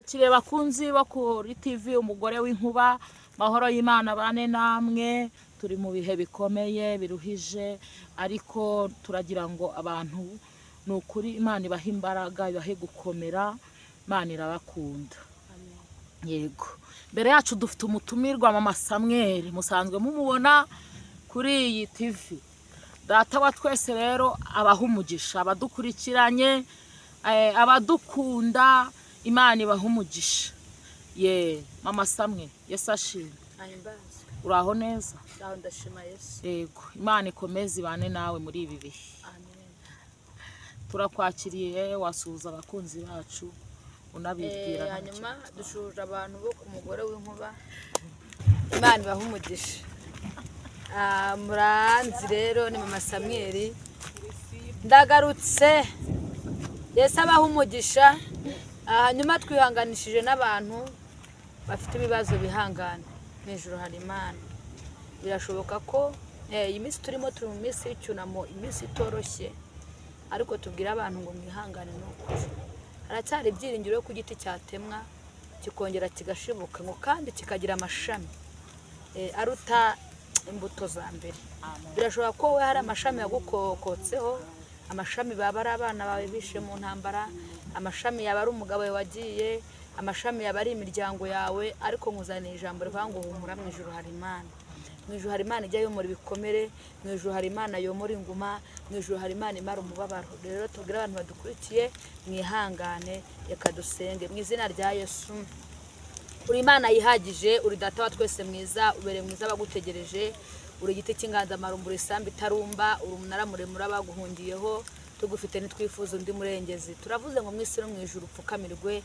Ndabakiriye bakunzi bo kuri TV Umugore w'Inkuba, mahoro y'Imana bane namwe. Turi mu bihe bikomeye biruhije, ariko turagira ngo abantu, ni ukuri, Imana ibahe imbaraga, ibahe gukomera. Imana irabakunda. Yego, mbere yacu dufite umutumirwa, Mama Samweli, musanzwe mumubona kuri iyi TV. Data wa twese rero abaha umugisha, abadukurikiranye, abadukunda, Imana ibaha umugisha. Ye Mama Samwe, Yesu ashimwe. Ahimbazwe. Uraho neza? Aho, ndashima Yesu. Yego, Imana ikomeze ibane nawe muri ibi bihe. Amen. Turakwakiriye, wasuhuza abakunzi bacu unabibwira. Nta Hanyuma kibazo. Dushuje abantu bo ku Mugore w'Inkuba, Imana ibaha umugisha. Muranzi rero, ni Mama Samweli, ndagarutse. Yesu abaha umugisha. Hanyuma twihanganishije n'abantu bafite ibibazo, bihangane, mu ijuru hari Imana. Birashoboka ko iyi minsi turimo, turi mu minsi y'icyunamo, iminsi itoroshye, ariko tubwire abantu ngo mwihangane, ni ukuri haracyari ibyiringiro ko igiti cyatemwa kikongera kigashibuka, ngo kandi kikagira amashami aruta imbuto za mbere. Birashoboka ko wowe hari amashami yagukokotseho, amashami baba ari abana bawe bishe mu ntambara, amashami yaba ari umugabo wawe wagiye, amashami yaba ari imiryango yawe, ariko nkuzaniye ijambo rivuga ngo humura, mu ijuru hari Imana. Mu ijuru hari Imana ijya yomora ibikomere, mu ijuru hari Imana yomora inguma, mu ijuru hari Imana imara umubabaro. Rero tubwire abantu badukurikiye, mwihangane. Reka dusenge. Mu izina rya Yesu, uri Imana yihagije, uri Data wa twese mwiza, ubereye mwiza abagutegereje, uri igiti cy'inganzamarumbu, uri isambu itarumba, uri umunara muremure abaguhungiyeho. Tugufite ntitwifuza undi murengezi. Turavuze ngo mu isi no mu ijuru upfukamirwe,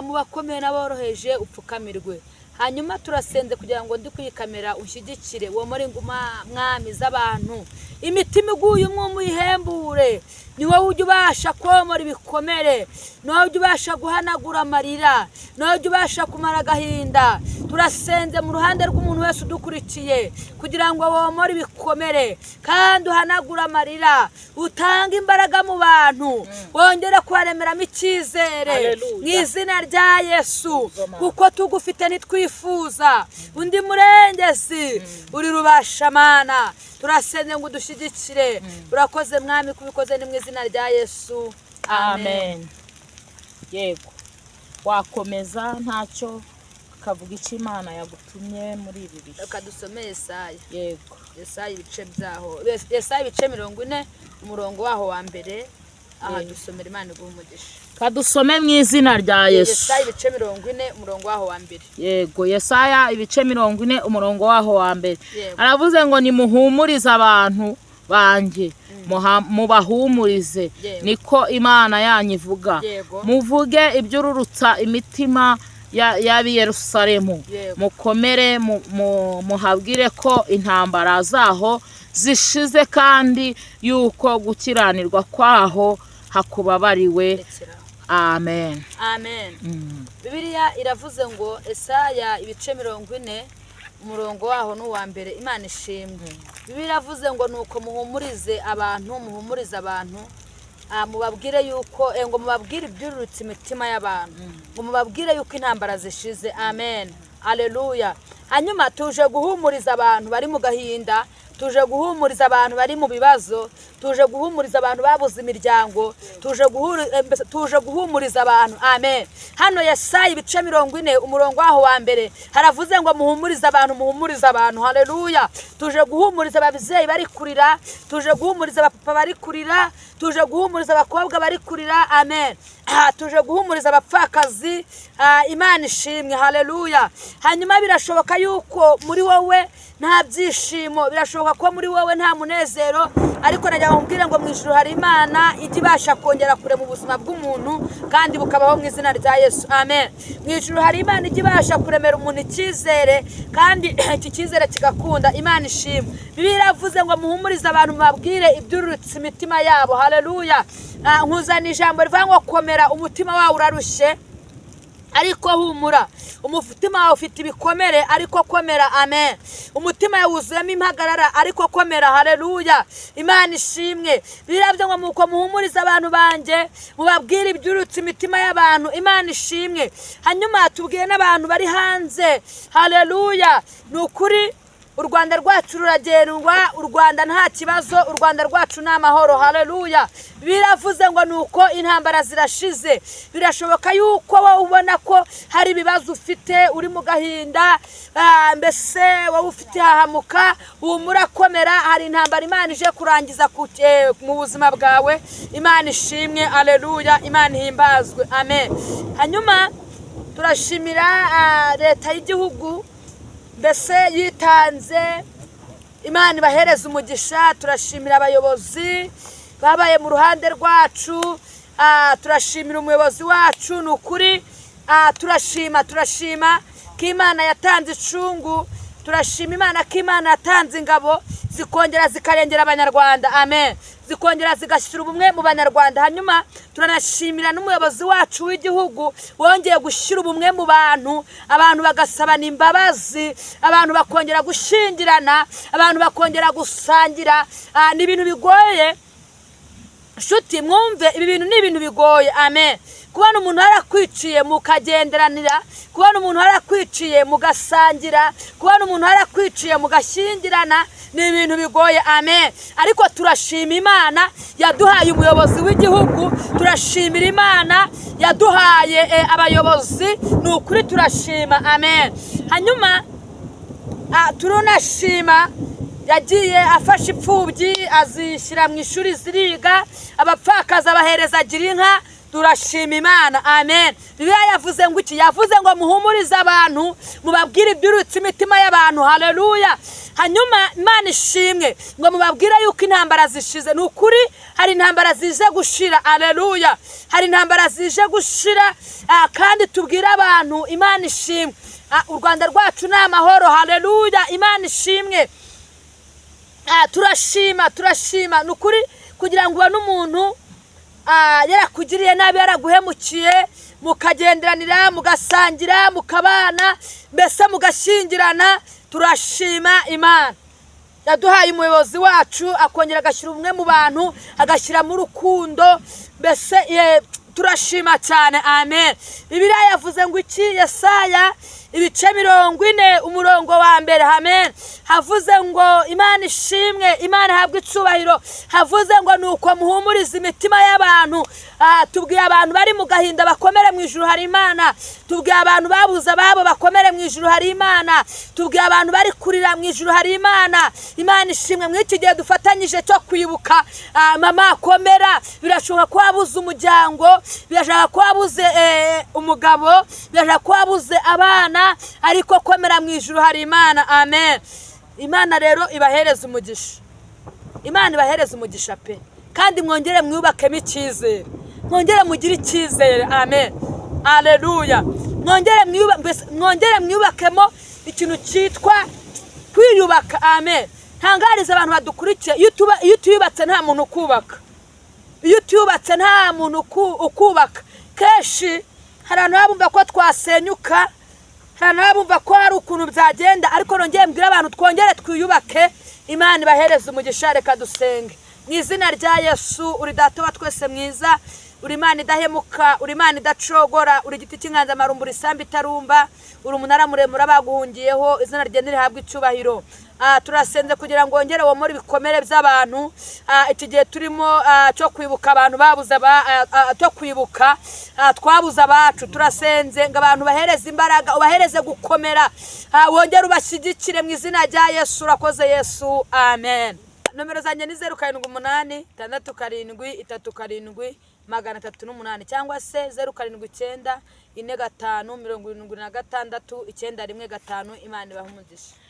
mu bakomeye n'aboroheje upfukamirwe. Hanyuma turasenze kugira ngo ndi kwikamera unshyigikire, womore inguma, mwami, z'abantu, imitima iguye umwuma uyihembure. Ni wowe ujya ubasha komora ibikomere, ni wowe ujya ubasha guhanagura amarira, ni wowe ujya ubasha kumara agahinda. Turasenze mu ruhande rw'umuntu wese udukurikiye kugira ngo womore ibikomere kandi uhanagure amarira, utange imbaraga mu bantu, wongere kubaremeramo icyizere. Hallelujah. Mu izina rya Yesu, kuko tugufite ntitwifuza undi murengezi, uri rubashamana. Turasenze ngo udushyigikire. Urakoze Mwami kubikoze, ni mu izina rya Yesu, Amen. Yego, wakomeza ntacyo, ukavuga icyo Imana yagutumye muri ibi bihe. Reka dusome Yesaya. Yego. Yesaya ibice byaho, Yesaya ibice 40, umurongo waho wa mbere. Aha dusomera, Imana iguha umugisha. Kadusome mu izina rya Yesu. Yesaya ibice 40, umurongo waho wa mbere. Yego, Yesaya ibice 40, umurongo waho wa mbere. Yego. Aravuze ngo nimuhumurize abantu banjye, mubahumurize, niko Imana yanyu ivuga. Muvuge ibyururutsa imitima y'ab'i Yerusalemu. Mukomere, muhabwire ko intambara zaho zishize kandi yuko gukiranirwa kwaho hakubabariwe. Rekeraho. Amen. Amen. Bibiliya iravuze ngo Esaya ibice 40, umurongo waho ni uwa mbere. Imana ishimwe. Bibiliya iravuze ngo nuko muhumurize abantu, muhumurize abantu, mubabwire yuko ngo mubabwire ibyururutse imitima y'abantu, ngo mubabwire yuko intambara zishize. Amen, aleluya. Hanyuma tuje guhumuriza abantu bari mu gahinda, tuje guhumuriza abantu bari mu bibazo, tuje guhumuriza abantu babuze imiryango, mbese tuje guhumuriza abantu. Amen. Hano Yesaya ibice 40, umurongo waho wa mbere, haravuze ngo muhumurize abantu, muhumurize abantu. Haleluya. Tuje guhumuriza ababyeyi bari kurira, tuje guhumuriza abapapa bari kurira, tuje guhumuriza abakobwa bari kurira. Amen. Tuje guhumuriza abapfakazi. Imana ishimwe, haleluya. Hanyuma birashoboka yuko muri wowe nta byishimo, birashoboka ko muri wowe nta munezero, ariko nagira ngo nkubwire ngo mu ijuru hari Imana ijya ibasha kongera kurema ubuzima bw'umuntu kandi bukabaho mu izina rya Yesu. Amen. Mu ijuru hari Imana ijya ibasha kuremera umuntu icyizere kandi iki cyizere kigakunda. Imana ishimwe. Bibiliya iravuze ngo muhumurize abantu, mubabwire ibyururutse imitima yabo. Haleluya. Nkuzana ijambo rivuga ngo komera, umutima wawe urarushye. Ariko humura, umutima wawe ufite ibikomere, ariko komera, amen. Umutima wawe wuzuyemo impagarara, ariko komera, haleluya, Imana ishimwe. Birabyo ngo muko muhumurize abantu banjye, mubabwire ibyurutse imitima y'abantu, Imana ishimwe. Hanyuma tubwiye n'abantu bari hanze, haleluya. Ni ukuri u Rwanda rwacu ruragendwa, u Rwanda nta kibazo, u Rwanda rwacu ni amahoro, haleluya. Biravuze ngo ni uko intambara zirashize. Birashoboka yuko wowe ubona ko hari ibibazo ufite, uri mu gahinda, mbese wowe ufite ihahamuka, humura, komera, hari intambara Imana ije kurangiza mu buzima bwawe. Imana ishimwe, haleluya, Imana ihimbazwe, amen. Hanyuma turashimira leta y'igihugu, mbese yitanze, Imana ibahereza umugisha. Turashimira abayobozi babaye mu ruhande rwacu, turashimira umuyobozi wacu, ni ukuri, turashima ko Imana yatanze icungu, turashima Imana ko Imana yatanze ingabo zikongera zikarengera Abanyarwanda, amen, zikongera zigashyira ubumwe mu Banyarwanda. Hanyuma turanashimira n'umuyobozi wacu w'igihugu wongeye gushyira ubumwe mu bantu, abantu bagasabana imbabazi, abantu bakongera gushyingirana, abantu bakongera gusangira. Ni ibintu bigoye nshuti, mwumve, ibi bintu ni ibintu bigoye, amen. Kubona umuntu yarakwiciye mukagenderanira, kubona umuntu yarakwiciye mugasangira, kubona umuntu yarakwiciye mugashyingirana, ni ibintu bigoye, amen. Ariko turashima Imana yaduhaye umuyobozi w'igihugu, turashimira Imana yaduhaye abayobozi, ni ukuri turashima, amen. Hanyuma turunashima yagiye afasha imfubyi azishyira mu ishuri ziriga, abapfakazi abahereza agira inka, turashima Imana, amen. Bibiliya yavuze ngo iki? Yavuze ngo muhumurize abantu, mubabwire ibyurutse imitima y'abantu, haleluya. Hanyuma Imana ishimwe, ngo mubabwire yuko intambara zishize. Ni ukuri hari intambara zije gushira, haleluya, hari intambara zije gushira, kandi tubwire abantu, Imana ishimwe. U Rwanda rwacu ni amahoro, haleluya, Imana ishimwe. Turashima, ni ukuri kugira ngo ubone umuntu yarakugiriye nabi, yaraguhemukiye, mukagenderanira, mugasangira, mukabana, mbese mugashyingirana. Turashima Imana yaduhaye umuyobozi wacu, akongera agashyira ubumwe mu bantu, agashyiramo urukundo, mbese turashima cyane, amen. Bibiliya yavuze ngo iki? Yesaya ibice 40 umurongo wa 1, amen. Havuze ngo Imana ishimwe, Imana ihabwe icyubahiro. Havuze ngo nuko muhumurize imitima y'abantu. Tubwiye abantu bari mu gahinda bakomere, mu ijuru hari Imana. Tubwiye abantu babuze ababo bakomere, mu ijuru hari Imana. Tubwiye abantu bari kurira, mu ijuru hari Imana. Imana ishimwe. Muri iki gihe dufatanyije cyo kwibuka, mama komera. Birashoboka ko wabuze umuryango, birashoboka ko wabuze umugabo, birashoboka ko wabuze abana, ariko komera, mu ijuru hari Imana, amen. Imana rero ibahereze umugisha, Imana ibahereze umugisha pe, kandi mwongere mwubakemo icyizere, mwongere mugire icyizere, amen, haleluya. Mwongere mwiyubakemo ikintu cyitwa kwiyubaka, amen. Ntangariza abantu badukurikiye, iyo utiyubatse nta muntu ukubaka, iyo utiyubatse nta muntu ukubaka. Kenshi hari abantu baba bumva ko twasenyuka, hari abantu baba bumva ko hari ukuntu byagenda, ariko nongeye mbwira abantu twongere twiyubake. Imana ibahereze umugisha. Reka dusenge mu izina rya Yesu. Uri data wa twese mwiza, uri Imana idahemuka, uri Imana idacogora, uri igiti cy'inganzamarumbu, uri isambu itarumba, uri umunara muremure abaguhungiyeho, izina rye nirihabwe icyubahiro. Turasenze kugira ngo wongere womore ibikomere by'abantu. Iki gihe turimo cyo kwibuka abantu babuze cyo kwibuka twabuze abacu, turasenze ngo abantu bahereze imbaraga, ubahereze gukomera, wongere ubashyigikire mu izina rya Yesu. Urakoze Yesu, amen. Nomero zanjye ni 0 7 8 6 7 3 7 308 cyangwa se 0 7 9 4 5 76 9 1 5. Imana ibahe umugisha.